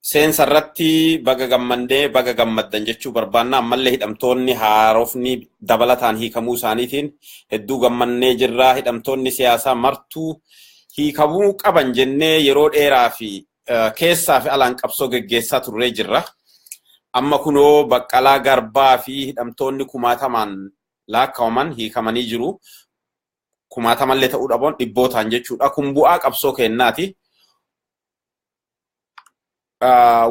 Seensa irratti baga gammandee baga gammaddan jechuu barbaanna. Ammallee hidhamtoonni haarofni dabalataan hiikamuu isaaniitiin hedduu gammannee jirra. Hidhamtoonni siyaasaa martuu hiikamuu qaban jennee yeroo dheeraa fi keessaa fi alaan qabsoo geggeessaa turree jirra. Amma kunoo Baqqalaa Garbaa fi hidhamtoonni kumaatamaan laakkawaman hiikamanii jiru. Kumaatamallee ta'uu dhaboon dhibbootaan jechuudha. Kun bu'aa qabsoo keennaati.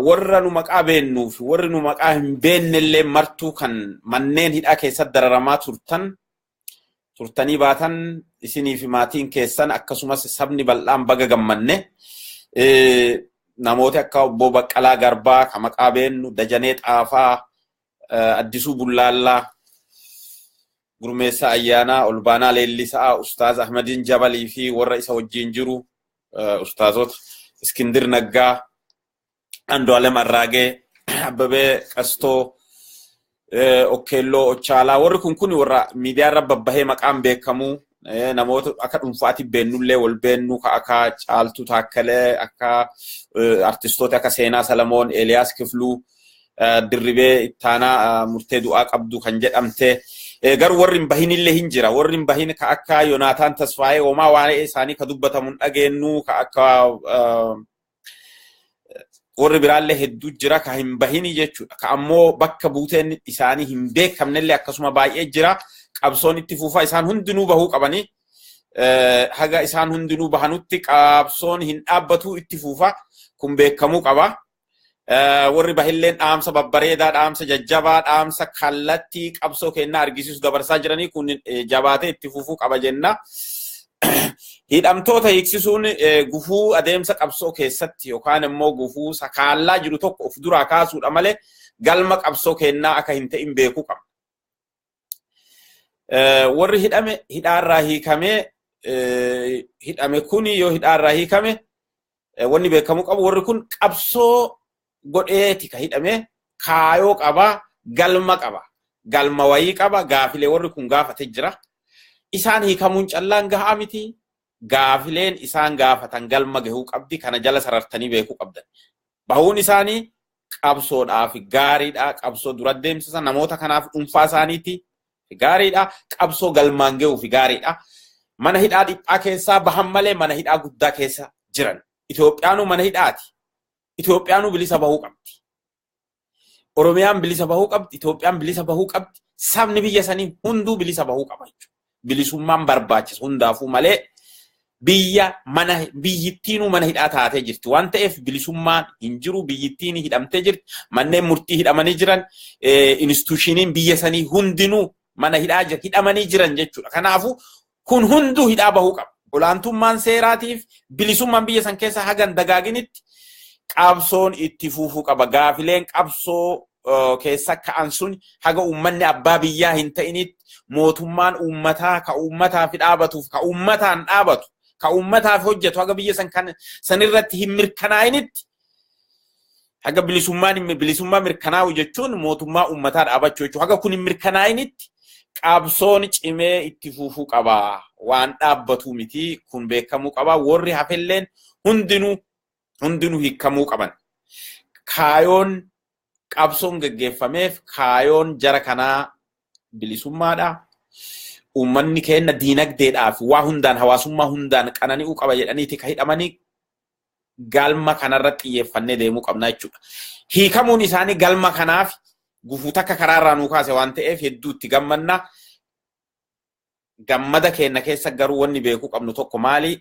Warra nu maqaa beennuu fi warri nu maqaa hin beennellee martuu kan manneen hidhaa keessatti dararamaa turtan turtanii baatan, isinii fi maatiin keessan akkasumas sabni bal'aan baga gammanne. Namooti akka obbo Baqqalaa Garbaa kan maqaa beennu, Dajanee Xaafaa, Addisuu Bullaallaa, Gurmeessaa Ayyaanaa, Olbaanaa Leellisaa, Ustaaz Ahmadiin Jabalii fi warra isa wajjin jiru ustaazota Iskindir Naggaa, Andu'aalem Arraagee, Abbabee Qastoo, Okkeelloo Ochaalaa, warri kun warra miidiyaa irra babbahee maqaan beekamu, namoota akka dhuunfaatti beennullee wal beennu, ka akka Caaltuu Taakkalee, akka artistoota akka Seenaa Salamoon, Eeliyaas Kifluu, Dirribee Ittaanaa murtee du'aa qabdu kan jedhamte. Garuu warri hin bahinillee hin jira. Warri hin bahin ka akka Yonaataan Tasfaayee homaa waa'ee isaanii ka dubbatamu hin dhageenyu, ka akka warri biraallee hedduu jira ka hin bahini jechuudha. Ka ammoo bakka buuteen isaanii hin beekamnellee akkasuma baay'ee jira. Qabsoon itti fufaa, isaan hundinuu bahuu qabanii. Haga isaan hundinuu bahanutti qabsoon hin dhaabbatu, itti fufa. Kun beekamuu qaba. Warri bahilleen dhaamsa babbareedaa, dhaamsa jajjabaa, dhaamsa kallattii qabsoo kennaa argisiisu dabarsaa jiranii, kun jabaatee itti fufuu qaba jenna. Hidhamtoota hiiksisuun gufuu adeemsa qabsoo keessatti yookaan immoo gufuu sakaallaa jiru tokko of duraa kaasuudha malee galma qabsoo kennaa akka hin ta'in beekuu qaba. Warri hidhame hidhaarraa hiikamee hidhame kuni yoo hidhaarraa hiikame, wanni beekamuu qabu warri kun qabsoo godheeti ka hidhame, kaayoo qaba, galma qaba, galma wayii qaba, gaafilee warri kun gaafate jira. Isaan hiikamuun callaan gahaa miti. Gaafileen isaan gaafatan galma gahuu qabdi, kana jala sarartanii beekuu qabdan. Bahuun isaanii qabsoodhaaf gaariidha. Qabsoo dura deemsisa namoota kanaaf dhuunfaa isaaniiti gaariidha. Qabsoo galmaan gahuuf gaariidha. Mana hidhaa dhiphaa keessaa bahan malee mana hidhaa guddaa keessa jiran. Itoophiyaanuu mana hidhaati. Itoophiyaanuu bilisa bahuu qabdi. Oromiyaan bilisa bahuu qabdi. Itoophiyaan bilisa bahuu qabdi. Sabni biyya sanii hunduu bilisa bahuu qaba jechuudha. Bilisummaan barbaachisa hundaafuu malee biyya mana biyyittiinuu mana hidhaa taatee jirti waan ta'eef bilisummaan hin jiru, biyyittiin hidhamtee jirti, manneen murtii hidhamanii jiran, institushiniin biyya sanii hundinuu mana hidhaa hidhamanii jiran jechuudha. Kanaafuu kun hunduu hidhaa bahuu qaba. Olaantummaan seeraatiif bilisummaan biyya san keessa hagan dagaaginitti qabsoon itti fufuu qaba. Gaafileen qabsoo keessa ka'an sun haga uummanni abbaa biyyaa hin ta'initti, mootummaan uummataa ka uummataaf dhaabatuuf, ka uummataan dhaabatu, ka uummataaf hojjetu haga biyya san kan sanirratti hin mirkanaa'initti, haga bilisummaan bilisummaa mirkanaa'u jechuun mootummaa uummataa dhaabachuu jechuudha. Haga kun hin mirkanaa'initti qabsoon cimee itti fufuu qaba. Waan dhaabbatu miti, kun beekamuu qaba. Warri hafelleen hundinuu hundinuu hiikamuu qaban. Kaayoon qabsoon geggeeffameef, kaayoon jara kanaa bilisummaadha. Uummanni keenya diinagdeedhaaf waa hundaan, hawaasummaa hundaan qanani'uu qaba jedhaniiti ka hidhamanii, galma kanarratti xiyyeeffannee deemuu qabna jechuudha. Hiikamuun isaanii galma kanaaf gufuu takka karaarraa nuu kaase waan ta'eef hedduu itti gammanna. Gammada keenya keessa garuu wanni beekuu qabnu tokko maali?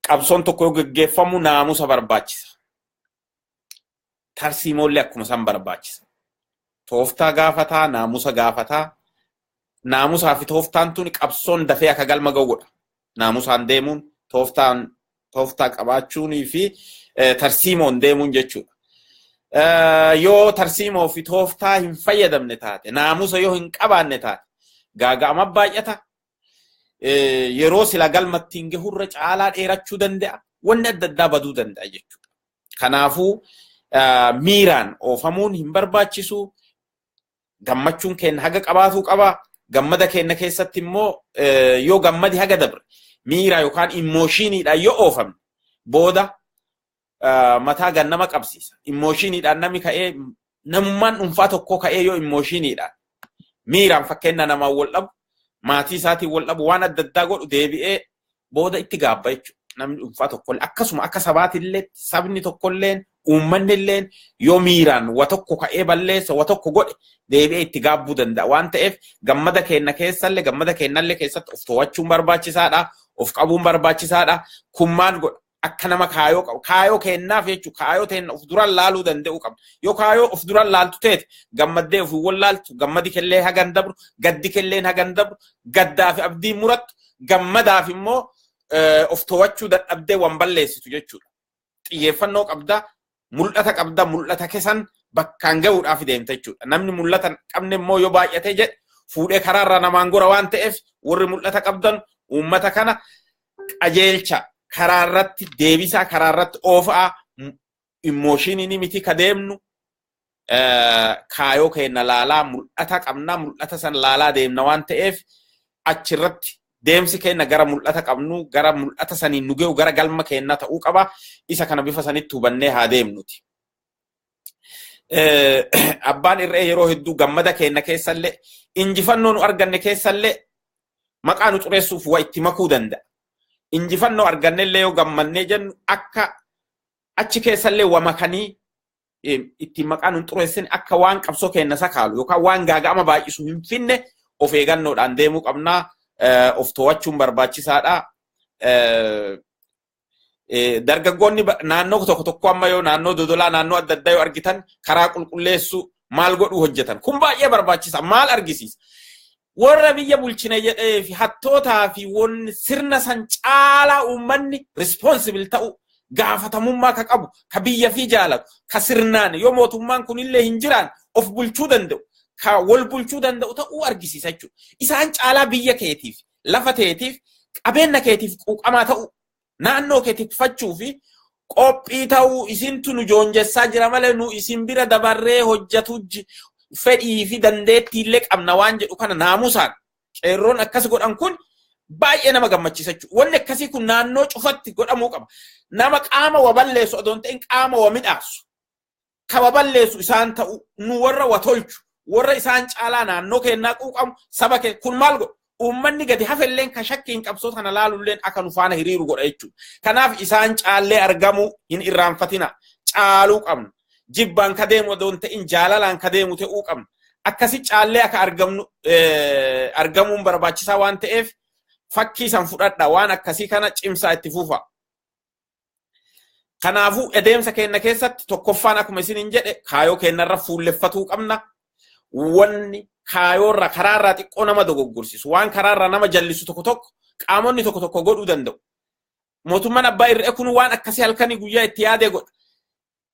Qabsoon tokko yoo geggeeffamu naamusa barbaachisa. Tarsiimoollee akkuma san barbaachisa. Tooftaa gaafataa, naamusa gaafataa. Naamusaa fi tooftaan tuni qabsoon dafee akka galma ga'u godha. Naamusaan deemuun, tooftaan tooftaa qabaachuunii fi tarsiimoon deemuun jechuudha. Yoo tarsiimoo fi tooftaa hin fayyadamne taate, naamusa yoo hin qabaanne taate, gaaga'ama baay'ata. Yeroo sila galma ittiin gahurra caalaa dheerachuu danda'a. Wanni adda addaa baduu danda'a jechuudha. Kanaafuu miiraan oofamuun hin barbaachisu. Gammachuun keenya haga qabaatuu qaba. Gammada keenya keessatti immoo yoo gammadi haga dabre miira yookaan emotioniidhaan yoo oofamne booda mataa gannama qabsiisa. Emotioniidhaan namni ka'ee, namummaan dhuunfaa tokko ka'ee yoo emotioniidhaan miiraan fakkeenya namaan wal dhabu, maatii isaatiin wal dhabu, waan adda addaa godhu, deebi'ee booda itti gaabba jechuudha. Namni dhuunfaa tokkollee akkasuma akka sabaatillee sabni tokkolleen uummanni illeen yoo miiraan wa tokko ka'ee balleessa, wa tokko godhe, deebi'ee itti gaabbuu danda'a waan ta'eef, gammada keenya keessallee gammada keenyallee keessatti of to'achuun barbaachisaadha. Of qabuun barbaachisaadha. Kun maal godha? Akka nama kaayoo qabu. Kaayoo kennaaf jechuudha. Kaayoo ta'e of duraan laaluu danda'uu qabna. Yoo kaayoo of duraan laaltu teete, gammaddee ofii wallaaltu, gammadi kellee hagan dabru, gaddi kelleen hagan dabru, gaddaa fi abdii murattu, gammadaaf immoo of to'achuu dadhabdee waan balleessitu jechuudha. Xiyyeeffannoo qabda, mul'ata qabda, mul'ata keessan bakkaan gahuudhaaf deemta jechuudha. Namni mul'ata hin qabne immoo yoo baay'atee jedhe fuudhee karaarraa namaan gora waan ta'eef, warri mul'ata qabdan uummata kana qajeelcha, karaarratti deebisaa, karaarratti oofaa. Emotionii miti ka deemnu, kaayoo keenya laalaa mul'ata qabna, mul'ata san laalaa deemna waan ta'eef, achirratti deemsi keenya gara mul'ata qabnu, gara mul'ata saniin nu ga'u, gara galma keenya ta'uu qaba. Isa kana bifa sanitti hubannee haa deemnuti. Abbaan irree yeroo hedduu gammada keenya keessallee, injifannoo nu arganne keessallee maqaa nu xureessuuf waa itti makuu danda'a. Injifannoo argannellee yoo gammannee jennu, akka achi keessallee wa makanii ittiin maqaa nu xureessin, akka waan qabsoo keenya sakaalu yookaan waan gaaga'ama baay'isu hin finne of eeggannoodhaan deemuu qabnaa. Of to'achuun barbaachisaadha. Dargaggoonni naannoo tokko tokko amma yoo naannoo Dodolaa, naannoo adda addaa yoo argitan, karaa qulqulleessuu maal godhuu hojjetan. Kun baay'ee barbaachisa. Maal argisiisa? Warra biyya bulchine jedhee fi hattootaa fi wanni sirna san caalaa uummanni responsible ta'u, gaafatamummaa ka qabu, ka biyya fi jaalatu, ka sirnaan yoo mootummaan kunillee hin jiraan of bulchuu danda'u, ka wal bulchuu danda'u ta'uu argisiisa jechuudha. Isaan caalaa biyya keetiif, lafa teetiif, qabeenya keetiif quuqamaa ta'u, naannoo keetiif fachuu fi qophii ta'uu, isintu nu joonjessaa jira malee nu isin bira dabarree hojjetu fedhii fi dandeettii illee qabna waan jedhu kana naamusaan qeerroon akkas godhan kun baay'ee nama gammachiisa jechuudha. Wanni akkasii kun naannoo cufatti godhamuu qaba. Nama qaama wa balleessu odoo hin ta'in qaama wa midhaasu. Ka wa balleessu isaan ta'u, nu warra wa tolchu, warra isaan caalaa naannoo keenyaa quuqamu, saba kee kun maal godhu? Uummanni gadi hafelleen ka shakkiin qabsoo kana laalulleen akka nu faana hiriiru godha jechuudha. Kanaaf isaan caallee argamuu hin irraanfatina. Caaluu qabna. Jibbaan ka deemu odoo hin ta'in jaalalaan ka deemu ta'uu qabna. Akkasi caallee akka argamnu argamuun barbaachisaa waan ta'eef, fakkii san fudhadha, waan akkasii kana cimsaa itti fufa. Kanaafuu adeemsa keenya keessatti tokkoffaan akkuma isiniin jedhe kaayoo keenyarra fuulleffatuu qabna. Wanni kaayoorra karaarraa xiqqoo nama dogoggorsiisu, waan karaarraa nama jallisu tokko tokko qaamonni tokko tokko godhuu danda'u. Mootummaan abbaa irree kun waan akkasii halkanii guyyaa itti yaadee godha.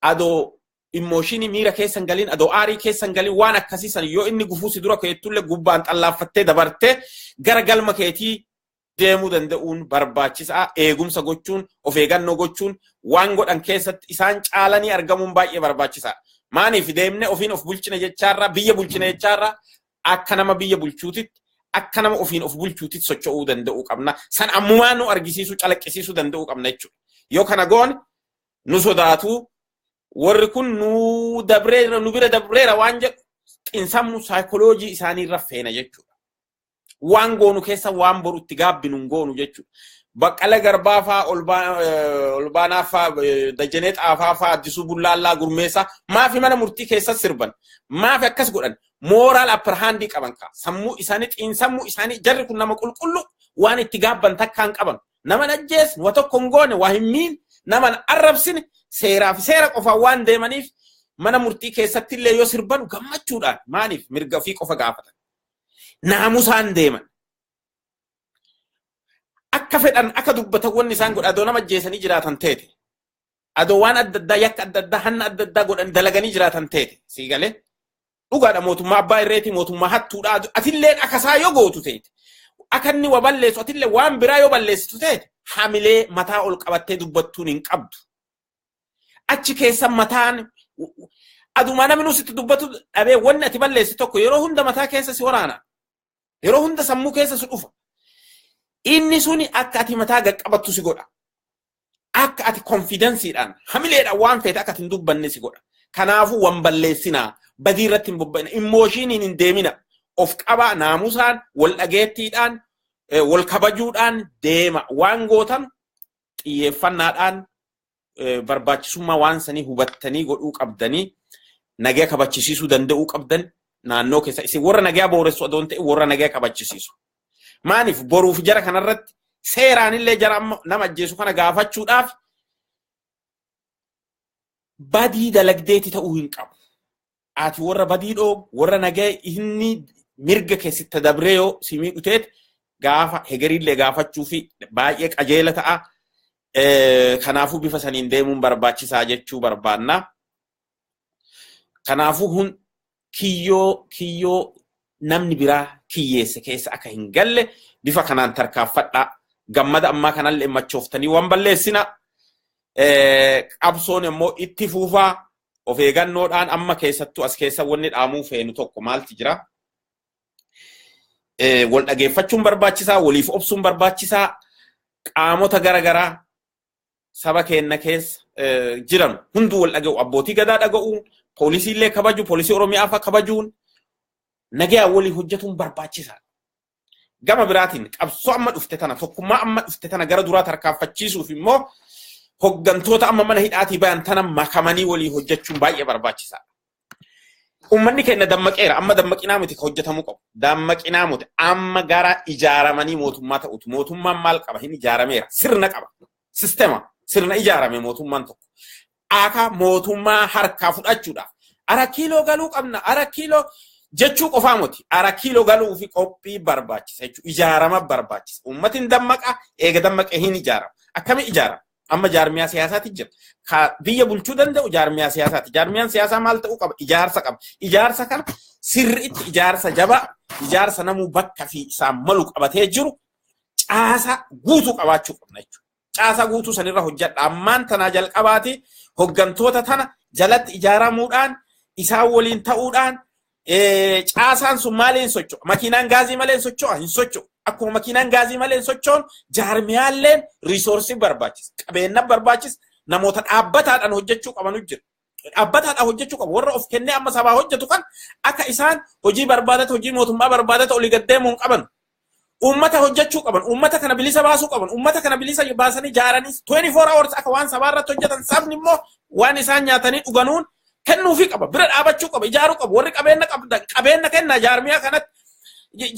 Adoo emotionii miira keessan galiin, adoo aarii keessan galiin, waan akkasii san yoo inni gufuu si dura keettullee gubbaan xallaaffattee dabartee gara galma keetii deemuu danda'uun barbaachisaa. Eegumsa gochuun, of eeggannoo gochuun, waan godhan keessatti isaan caalanii argamuun baay'ee barbaachisaadha. Maaniif deemnee ofiin of bulchine jechaarraa, biyya bulchine jechaarraa, akka nama biyya bulchuutitti, akka nama ofiin of bulchuutitti socho'uu danda'uu qabna. San ammumaa nu argisiisuu, calaqqisiisuu danda'uu qabna jechuudha. Yoo kana goone nu sodaatu warri kun, nu dabreera, nu bira dabreera waan jedhu xinsammuu saayikoloojii isaanii irra feena jechuudha. Waan goonu keessa waan boru itti gaabbinu hin goonu jechuudha. Baqqala Garbaa faa, Olbaanaa faa, Dajanee Xaafaa faa, Addisuu Bullaallaa, Gurmeessaa maafi mana murtii keessa sirban? Maafi akkas godhan? Moral upper handii qaban kaa. Sammuu isaanii, xiinsammuu isaanii, jarri kun nama qulqullu, waan itti gaabban takkaan qaban. Nama ajjeesne, wa tokko hin goone, waa hin miin, nama arrabsine, seeraa fi seera qofaan waan deemaniif mana murtii keessatti illee yoo sirban gammachuudhaan. Maaliif? Mirga ofii qofa gaafatan. Naamusaan deeman. Akka fedhan akka dubbatan wanni isaan godha adoo nama ajjeesanii jiraatan teete. Adoo waan adda addaa, yakka adda addaa, hanna adda addaa godhan dalaganii jiraatan teete. Sii galee? Dhugaadha, mootummaa abbaa irreetii, mootummaa hattuudha. Atilleen akkasaa yoo gootu teete. Akka inni wa balleessu atillee waan biraa yoo balleessitu teete, hamilee mataa ol qabattee dubbattuun hin qabdu. Achi keessa mataan aduma namni sitti dubbatu dhabee, wanni ati balleessi tokko yeroo hunda mataa keessa si waraana. Yeroo hunda sammuu keessa si dhufa. Inni suni akka ati mataa qaqqabattu si godha. Akka ati confidenceiidhaan, hamileedhaan waan feete akka ati hin dubbanne si godha. Kanaafuu wan balleessinaa, badii irratti hin bobba'ina, emotioniin hin deemina. Of qabaa, naamusaan, wal dhageettiidhaan, wal kabajuudhaan deema. Waan gootan xiyyeeffannaadhaan, barbaachisummaa waan sanii hubattanii godhuu qabdanii, nagaa kabachisiisuu danda'uu qabdan naannoo keessa. Isin warra nagaa booressu odoon ta'e, warra nagaa kabachisiisu. Maaliif boruuf jara kanarratti seeraanillee jara amma nama ajjeesu kana gaafachuudhaaf badii dalagdeeti ta'uu hin qabu. Ati warra badii dhoobu, warra nagaa inni mirga keessatti dabree yoo si miidhuteet gaafa hegeriillee gaafachuu fi baay'ee qajeela ta'a. Kanaafuu bifa saniin deemuun barbaachisaa jechuu barbaanna. Kanaafuu hun kiyyoo namni biraa kiyyeesse keessa akka hin galle bifa kanaan tarkaanfadhaa. Gammada ammaa kanallee machooftanii waan balleessina. Qabsoon immoo itti fuufaa, of eeggannoodhaan. Amma keessattuu as keessa wanni dhaamuu feenu tokko maalti jira? Wal dhageeffachuun barbaachisaa, waliif obsuun barbaachisaa, qaamota garaagaraa saba keenya keessa jiran hunduu wal dhaga'u, abbootii gadaa dhaga'uun, poolisiillee kabaju, poolisii Oromiyaa fa'a kabajuun, nagaa walii hojjetuun barbaachisaadha. Gama biraatiin qabsoo amma dhufte tana, tokkummaa amma dhufte tana gara duraa tarkaanfachiisuuf immoo hoggantoota amma mana hidhaatii bayan tana makamanii walii hojjechuun baay'ee barbaachisaadha. Uummanni keenya dammaqeera. Amma dammaqinaa miti ka hojjetamuu qabu. Dammaqinaa miti. Amma gara ijaaramanii mootummaa ta'utu. Mootummaan maal qaba? Hin ijaarameera. Sirna qaba. Sistema. Sirna ijaarame mootummaan tokko. Akka mootummaa harkaa fudhachuudhaaf. Ara kiiloo galuu qabna. Ara kiiloo jechuu qofaa miti. Ara kiiloo galuu fi qophii barbaachisa jechuudha. Ijaarama barbaachisa. Uummatni dammaqa, eega dammaqee hin ijaarama. Akkami ijaarama? Amma jaarmiyaa siyaasaati jira. Ka biyya bulchuu danda'u jaarmiyaa siyaasaati. Jaarmiyaan siyaasaa maal ta'uu qaba? Ijaarsa qaba. Ijaarsa kana sirriitti, ijaarsa jabaa, ijaarsa namuu bakka fi isaan malu qabatee jiru, caasa guutuu qabaachuu qabna jechuudha. Caasa guutuu sanirra hojjedha. Ammaan tanaa jalqabaati hoggantoota tana jalatti ijaaramuudhaan, isaan waliin ta'uudhaan. Caasaan sun maaliin socho'a? Makiinaan gaazii malee hin socho'a? Hin socho'u. Akkuma makiinaan gaazii malee hin socho'on, jaarmiyaalleen resourceii barbaachisa. Qabeenya barbaachisa. Namoota dhaabbataadhaan hojjechuu qabanu jira. Dhaabbataadhaan hojjechuu qabu. Warra of kennee amma sabaa hojjetu kan akka isaan hojii barbaadata, hojii mootummaa barbaadata olii gad deemuu hin qaban. Uummata hojjechuu qaban. Uummata kana bilisa baasuu qaban. Uummata kana bilisa baasanii ijaaranii 24 hours akka waan sabaa irratti hojjetan, sabni immoo waan isaan nyaatanii dhuganuun kennuufii qaba. Bira dhaabachuu qaba. Ijaaruu qaba. Warri qabeenya qabdan qabeenya kennaa jaarmiyaa kanatti.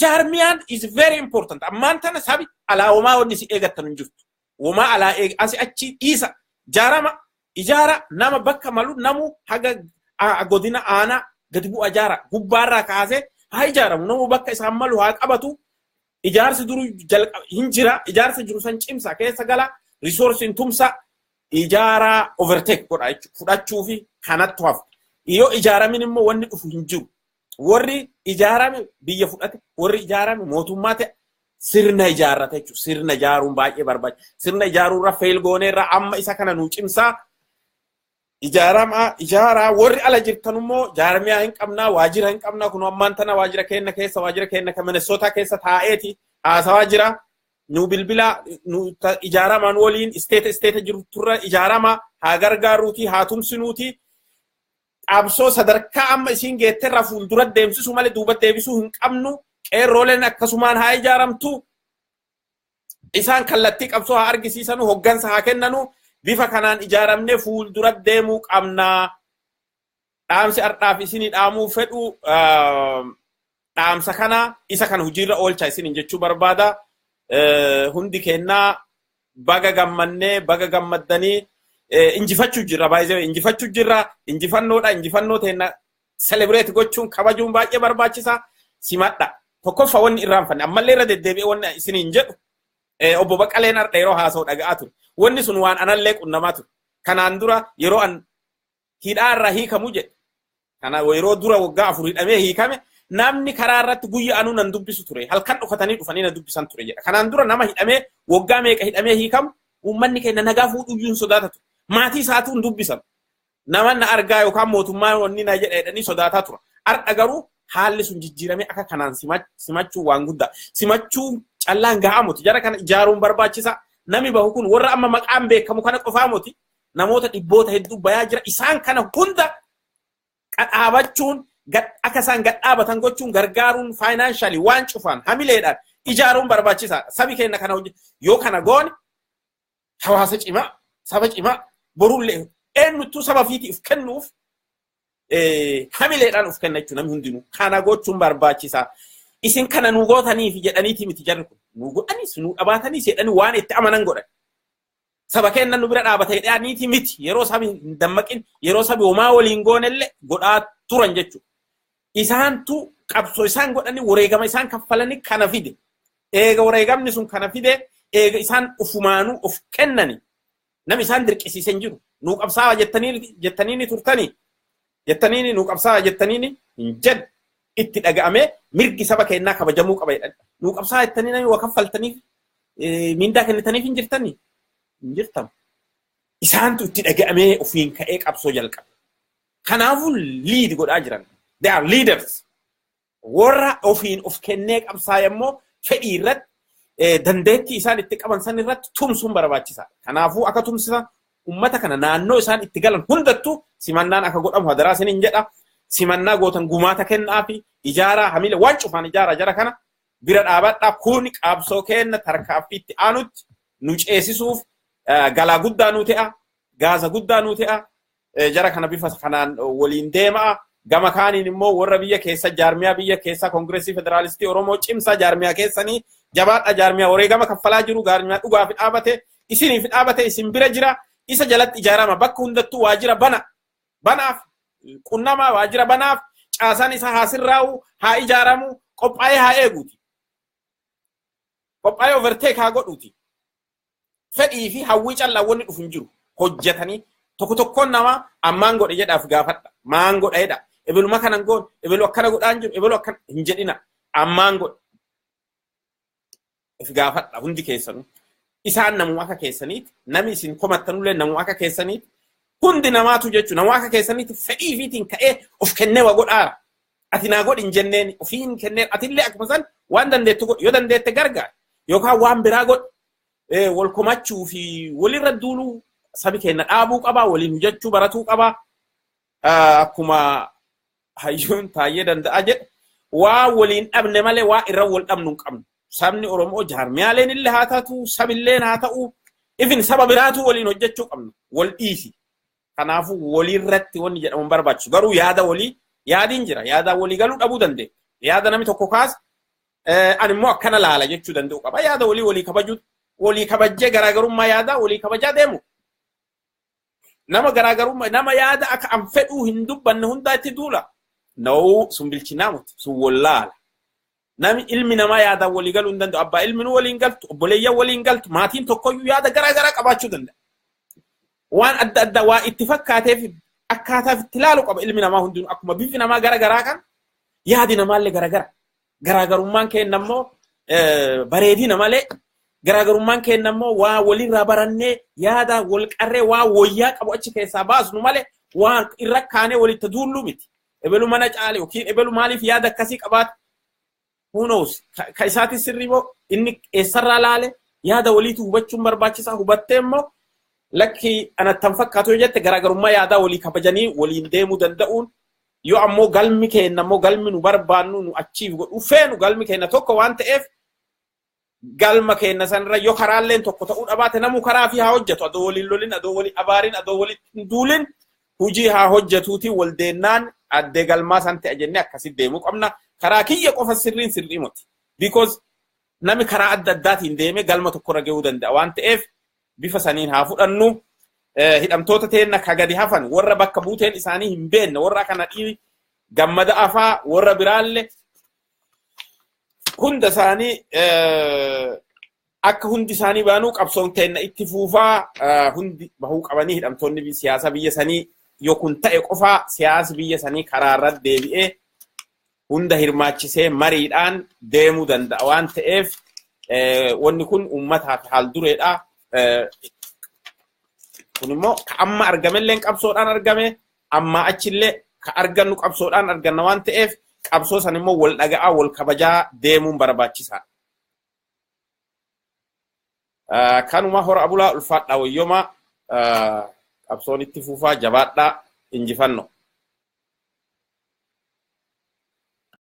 Jaarmiyaan is very important. Ammaan tana sabi alaa homaa wanni si eegattan hin jirtu. Homaa alaa eeg asi achi dhiisa. Jaarama ijaara, nama bakka malu namu haga godina aanaa gadi bu'a jaara, gubbaarraa kaasee haa ijaaramu, namu bakka isaan malu haa qabatu. Ijaarsi duruu hin jira. Ijaarsa jiru san cimsa, keessa gala, resourceiin tumsa, ijaaraa, overtake godha jechuudha. Fudhachuu fi kanattu hafu. Yoo ijaaramin immoo wanni dhufu hin jiru. Warri ijaarame biyya fudhate, warri ijaarame mootummaa ta'e, sirna ijaarrate jechuudha. Sirna ijaaruun baay'ee barbaachisa. Sirna ijaaruurra fail gooneerra, amma isa kana nuu cimsaa. Ijaaramaa, ijaaraa. Warri ala jirtan immoo jaarmiyaa hin qabnaa, waajjira hin qabnaa. Kun ammaan tana waajjira keenya keessa, waajjira keenya kan Minnesota keessa taa'eeti haasawaa jira. Nu bilbila, nu ijaaramaan waliin state jiru turra ijaarama haa gargaaruuti, haa tumsinuuti. Qabsoo sadarkaa amma isiin geetterraa fuuldura deemsisuu malee duuba deebisuu hin qabnu. Qeerrooleen akkasumaan haa ijaaramtu. Isaan kallattii qabsoo haa argisiisanu, hoggansa haa kennanu. Bifa kanaan ijaaramnee fuuldura deemuu qabna. Dhaamsi ardhaaf isinii dhaamuu fedhu dhaamsa kana, isa kana hojiirra oolcha isiniin jechuu barbaada. Hundi kennaa baga gammannee, baga gammaddanii. Injifachuu jirra, baay'ee injifachuu jirra. Injifannoodha, injifannoo teenna celebrate gochuun, kabajuun baay'ee barbaachisaa. Simadha. Tokkoffaa wanni irraanfanne, ammallee irra deddeebi'ee wanni isiniin jedhu, obbo Baqqaleen har'a yeroo haasa'u dhaga'aa ture. Wanni sun waan anallee qunnamaa ture. Kanaan dura yeroo an hidhaarraa hiikamu jedhe. Kana yeroo dura waggaa 4 hidhamee hiikame, namni karaa irratti guyyaa anuu nan dubbisu ture. Halkan dhokatanii dhufanii na dubbisan ture jedha. Kanaan dura nama hidhamee waggaa meeqa hidhamee hiikamu, uummanni keenya nagaa fuudhuyyuu hin sodaata ture. Maatii isaatu hin dubbisan. Nama na argaa yookaan mootummaan wanni na jedha jedhanii sodaataa tura. Har'a garuu Haalli sun jijjiiramee akka kanaan simachuu waan guddaa. Simachuu callaan ga'amuti. Jara kana ijaaruun barbaachisa. Nami bahu kun warra amma maqaan beekamu kana qofaa miti. Namoota dhibboota hedduu bayaa jira. Isaan kana hunda qadhaabachuun, akka isaan gadhaabatan gochuun, gargaaruun, financially waan cufaan hamileedhaan ijaaruun barbaachisaadha. Sabi keenya kana hojii yoo kana goone, hawaasa cimaa, saba cimaa, borullee eenyuttuu saba fiitiif kennuuf hamileedhaan of kenna jechuudha namni hundinuu. Kana gochuun barbaachisaa. Isin kana nu gootaniif jedhaniiti miti jarri kun. Nu godhanis nu dhabaataniis jedhanii waan itti amanan godhan. Saba keenya nu bira dhaabata jedhaniiti miti. Yeroo sabi hin dammaqin, yeroo sabi homaa waliin goonellee godhaa turan jechuudha. Isaantu qabsoo isaan godhanii, wareegama isaan kaffalanii kana fide. Eega wareegamni sun kana fide, eega isaan ufumaanuu of kennani. Namni isaan dirqisiise hin jiru. Nuu qabsaa'aa jettanii turtanii, jettaniini nuu qabsaa'aa jettaniini hin jedhu. Itti dhaga'amee mirgi saba keenyaa kabajamuu qaba jedhan. Nuu qabsaa'aa jettanii namni waa kaffaltaniif, mindaa kennitaniif hin jirtanii? Hin jirtamu. Isaantu itti dhaga'amee ofiin ka'ee qabsoo jalqabe. Kanaafuu lead godhaa jiran. They are leaders. Warra ofiin of kennee qabsaa'e immoo fedhii irratti, dandeettii isaan itti qaban san irratti tumsuun barbaachisaadha. Kanaafuu akka tumsisan, ummata kana naannoo isaan itti galan hundattuu simannaan akka godhamu hadaraa isiniin jedha. Simannaa gootan gumaata kennaa fi ijaaraa, hamile waan cufaan ijaaraa, jara kana bira dhaabadhaa. Kun qabsoo kenna tarkaaffii itti aanutti nu ceesisuuf galaa guddaa nu ta'a, gaaza guddaa nu ta'a. Jara kana bifa kanaan waliin deemaa. Gama kaaniin immoo warra biyya keessa, jaarmiyaa biyya keessa, Koongireesii Federaalistii Oromoo cimsaa. Jaarmiyaa keessanii jabaadha. Jaarmiyaa wareegama kaffalaa jiru, jaarmiyaa dhugaaf dhaabate, isiniif dhaabate, isin bira jira. Isa jalatti ijaarama. Bakka hundattuu waajjira bana banaaf, qunnamaa waajjira banaaf, caasaan isaa haa sirraa'u, haa ijaaramu, qophaa'ee haa eeguuti. Qophaa'ee overtake haa godhuuti. Fedhii fi hawwii callaa wanni dhufu hin jiru. Hojjetanii tokko tokkoon namaa ammaan godhe jedhaaf gaafadha. Maan godha jedha. Ebeluma kanan goon, ebelu akkana godhaan jiru, ebelu akkana hin jedhina. Ammaan godhe. Of gaafadha hundi keessanuu. Isaan namuma akka keessaniiti. Nami isin komattanullee namuma akka keessaniiti. Hundi namaatu jechuudha. Nama akka keessaniiti fedhii fiitiin ka'ee of kennee wa godhaara. Ati naa godhi hin jenneen, ofiin kenneen. Atillee akkuma san waan dandeettu godhi, yoo dandeette gargaar yookaan waan biraa godhi. Wal komachuu fi walirra duuluu sabi keenya dhaabuu qabaa, waliin hojjechuu baratuu qabaa. Akkuma hayyuun Taayyee Danda'a jedhe, waa waliin dhabne malee waa irra wal dhabnu hin qabnu. Sabni Oromoo jaarmiyaaleen illee haa taatu, sabilleen haa ta'u, ifin saba biraatu waliin hojjechuu qabna. Wal dhiisi. Kanaafuu walirratti wanni jedhamu hin barbaachisu. Garuu yaada walii yaadiin jira. Yaada walii galuu dhabuu dandeenya. Yaada namni tokko kaas ani immoo akkana laala jechuu danda'u qaba. Yaada walii walii kabajuu, walii kabajjee, garaagarummaa yaadaa walii kabajaa deemu. Nama garaagarummaa, nama yaada akka an fedhuu hin dubbanne hundaa itti duula. No, sun bilchinaa miti, sun wallaala. Nami ilmi namaa yaadaan walii galuu hin danda'u. Abbaa ilmi nu waliin galtu, obboleeyyan waliin galtu, maatiin tokkoyyuu yaada garaagaraa qabaachuu danda'a. Waan adda addaa waa itti fakkaateef akkaataa itti ilaalu qaba ilmi namaa hundinuu. Akkuma bifi namaa garaagaraa kan yaadi namaallee garaagara. Garaagarummaan keenya immoo bareedina malee, garaagarummaan keenya immoo waa walirraa barannee, yaada wal qarree, waa wayyaa qabu achi keessaa baasnu malee waan irra kaanee walitti duullu miti. Ebelu mana caale yookiin ebelu maaliif yaada akkasii qabaate? Who knows? Ka isaatis sirrii moo inni eessarraa laale? Yaada waliitu hubachuun barbaachisaa. Hubattee immoo lakki anattan fakkaatu yoo jette, garaagarummaa yaadaa walii kabajanii waliin deemuu danda'uun, yoo ammoo galmi keenya ammoo galmi nu barbaannu nu achiif godhu feenu galmi keenya tokko waan ta'eef, galma keenya sanarra yoo karaalleen tokko ta'uu dhabaate, namuu karaa fi haa hojjetu, adoo waliin lolin, adoo waliin abaarin, adoo waliin hin duulin, hujii haa hojjetuuti. Wal deennaan addee galmaa san ta'e jennee akkasitti deemuu qabna. Karaa kiyya qofa sirriin sirrii miti. Because nami karaa adda addaatiin deemee galma tokkorra gahuu danda'a waan ta'eef, bifa saniin haa fudhannu. Hidhamtoota teenna ka gadi hafan, warra bakka buuteen isaanii hin beekne, warra kana dhiiri Gammada afaa, warra biraallee hunda isaanii, akka hundi isaanii baanuu qabsoon teenna itti fuufaa. Hundi bahuu qabanii hidhamtoonni siyaasa biyya sanii. Yoo kun ta'e qofaa siyaasi biyya sanii karaa irratti deebi'ee hunda hirmaachisee mariidhaan deemuu danda'a waan ta'eef, wanni kun uummataaf haal dureedha. Kun immoo ka amma argamellee qabsoodhaan argame, amma achillee ka argannu qabsoodhaan arganna waan ta'eef, Qabsoo san immoo wal dhaga'aa, wal kabajaa deemuun barbaachisaadha. Kanuma hora bulaa, ulfaadhaa, wayyooma. Qabsoon itti fufaa, jabaadhaa, injifannoo.